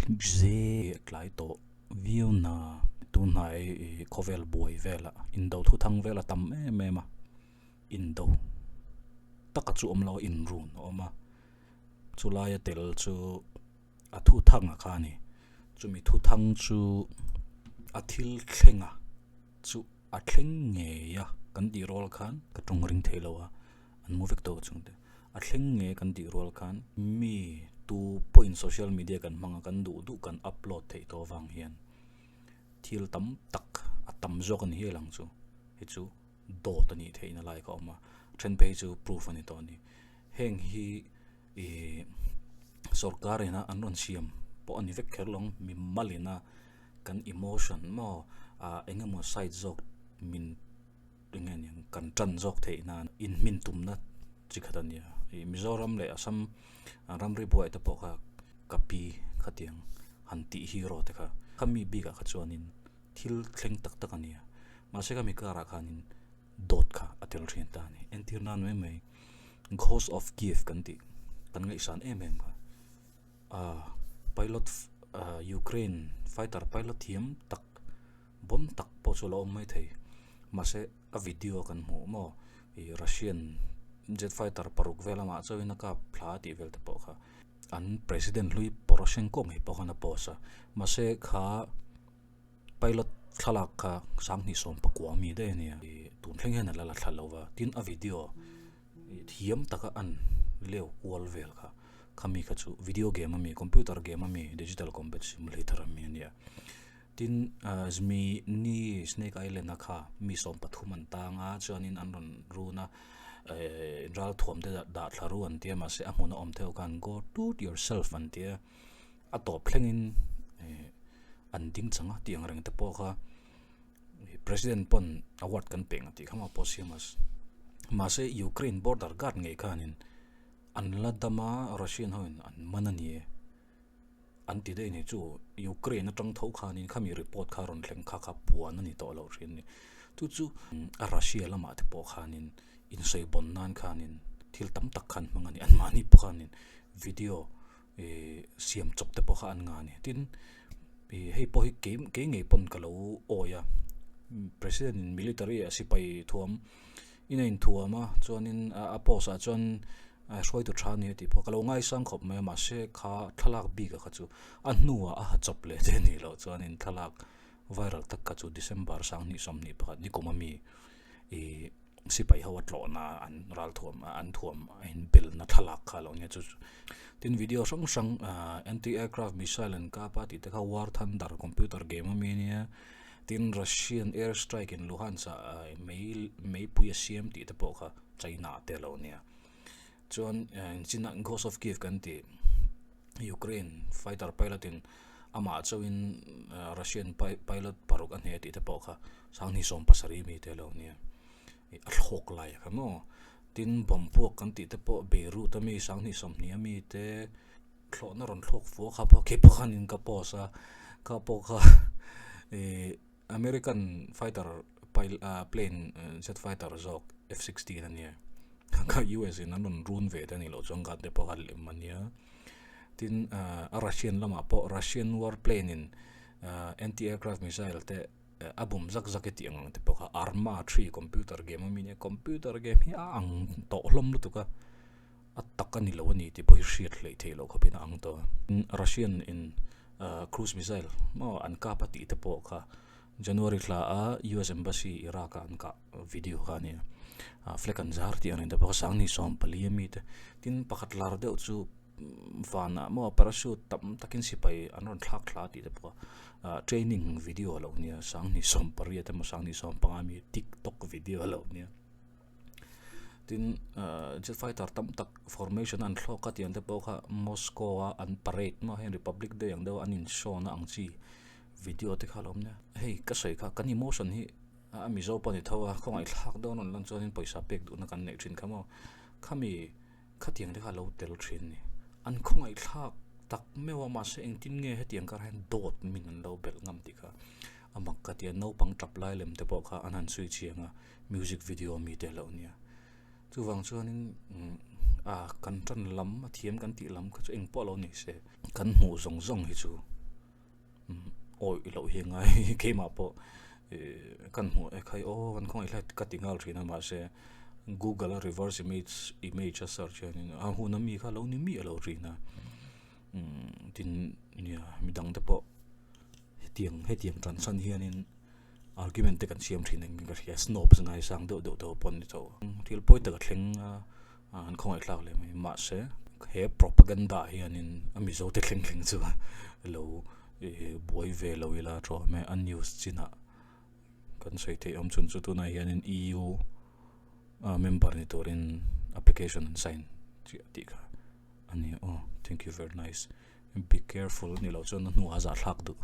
Ze tlai tawh viau na tunhnai khawvel buai vela indo thuthang vela tam em em a indo taka chu awm lo a inrun a awm a chulaia tel chu a thuthang a kha a ni chumi thuthang chu a thil thleng a chu a thleng ngei a kan tih rual khan ka tawng ring thei lo a an mu vek tawh chung te a thleng ngei kan tih rual khan mi tu pawhin social media kan hmang a kan duh duh kan upload theih tawh avang hian thil tam tak a tam zawk a ni hial ang chu hei chu dawt a nih theihna lai kha a awm a then phei chu proof a ni tawh a ni heng hi ih sorkar ina an rawn siam pawh a ni vek kher lo ang mi malin a kan emotion maw ah eng emaw side zawk min eng nge niang kan tan zawk theih nan inhmin tumna chi khat a nia ih Mizoram leh Assam ramri buai te pawh kha ka pi khatiang han tih hero te kha khami bikah kha chuanin thil thleng tak tak a nia mahse khami karah khanin dawt kha a tel thin ta a ni entir nan mai mai Ghost of Kiev kan tih kan ngaihsan em em kha. Ah pilot ah Ukraine fighter pilot thiam tak bon tak pawh chu a lo awm mai thei mahse a video kan hmuh maw ih Russian jet fighter paruk vel amah chauhin a kap thla tih vel te pawh kha an president hlui Poroshenko ngei pawh khan a post a mahse kha pilot thlalak kha sanghnih sawm pakua ami daih a nia ih tun thleng hian a la la thla lo va tin a video Thiam taka an leu kual vel kha khami kha chu video game ami computer game ami digital combat simulator ami a nia tin ah mi ni snake island a kha mi sawm pathum an tang a chuanin an rawn run a eh ral thuam te dah thla ru an tia mahse a hmun a awm theuh khan go to yourself an tia a tawp thlengin eh an ding chang a tih ang reng te pawh kha. President pawn award kan peng a tih kha maw posthumous. Mahse Ukraine border guard ngei khanin an la dam a Russian ho in an man a ni e. An ti daih a ni chu Ukraine atang tho khanin khami report kha rawn thleng kha kha puan a ni tawh loh thin a ni. Chu chu a Russia lamah te pawh khanin insawi bawn nan khanin thil tam tak khan hmang a ni. Anmahni pawh khanin video ih siam chawp te pawh kha an ngah a ni tin ih hei pawh hi kei kei ngei pawn ka lo awi a president in military a sipai thuam in a inthuam a chuanin a post ah chuan hruaitu tha a ni a tih pawh ka lo ngaisang khawp mai a mahse kha thlalak bik a kha chu a hnuah a ha chawp leh te a nih loh chuanin thlalak viral tak kha chu December sanghnih sawmhnih pakhat ni kum ami ih. Sipai ho a tlawhna an ral thuam an thuam a inbelna thlalak kha a lo nia chu chu. Tin video hrang hrang ah anti aircraft missile an kap a tih te kha war thunder computer game ami a nia. Tin Russian air strike in Luhansk ah mei meipui a siam tih te pawh kha China te a lo nia. Chuan China Ghost of Kiev kan tih Ukraine fighter pilot in amah chauhin Russian pilot paruk a hne tih te pawh kha sanghnih sawm pasarih mi te a lo nia. A thlawk lai kha maw. Tin bomb puak kan tih te pawh Beirut ami sanghnih sawmhnih ami te thlawhna rawn thlawk fua kha pawh kei pawh khanin ka post a kha pawh kha ih American fighter plane jet fighter zawk F-16 a nia. Kha US in an rawn run ve te a nih loh chuan kan te pawh kha lem a nia. Tin a Russian lamah pawh Russian war plane in anti aircraft missile te a bum zak zak e tih ang ang te pawh kha Arma 3 computer game ami nia computer game hi a ang tawh hlawm lutuk a a tak a ni lo a ni tih pawh hi hriat hleih theih loh khawpin a ang tawh a. Russian in cruise missile maw an kap a tih te pawh kha January thla a US Embassy Iraq a an kah video kha a nia. Flag an zar tih ang reng te pawh kha Sangni sawmpali ami te. Tin pakhat lar deuh chu vanah maw parachute tam takin sipai an rawn thlak thla tih te pawh kha training video a lo nia. Sangni sawmpariat emaw Sangni sawmpanga ami tiktok video a lo nia. Tin jet fighter tam tak formation an thlawk a tih ang te pawh kha Moscow a an parade maw heng Republic Day ang deuh an in show na ang chi video te kha a lo awm nia. Hei ka sawi kha kan emotion hi a Mizo pawh a ni tho a khawngaihthlak dawn rawn lan chuanin pawisa pek duhna kan neih thin kha maw khami khatiang te kha a lo tel thin a ni. An khawngaihthlak tak meuh a mahse engtin nge hetiang karah hian dawt min an lo belh ngam tih kha a mak ka ti a naupang tap lai lem te pawh kha an han sawi chiang a music video mi te lo nia. Chuvang chuanin a kan tan lam a thiam kan tih lam kha chu engpawh lo ni se kan hmuh zawng zawng hi chu. Awih loh hi ngai keimah pawh kan hmuh e khai aw kan khawngaih hlai ka ti nghal thin a mahse google a reverse image image a search hianin a hun ami kha lo ni miah lo thin a tin nia midang te pawh hetiang hetiang tan chhan hianin argument te kan siam thin ang ka hria snobs ngaisang deuh deuh te pawh an ni tho thil pawi tak a thleng a an khawngaih thlak leh mai mahse he propaganda hianin a mizo te thleng thleng chu lo buai ve lo ila tawh awm e a news chinah kan sawi theih awm chhun chu tunah hianin E_U member ni turin application an sign chiah tih kha a ni aw thank you very nice be careful ni loh chuan a hnuah a zahthlak duh.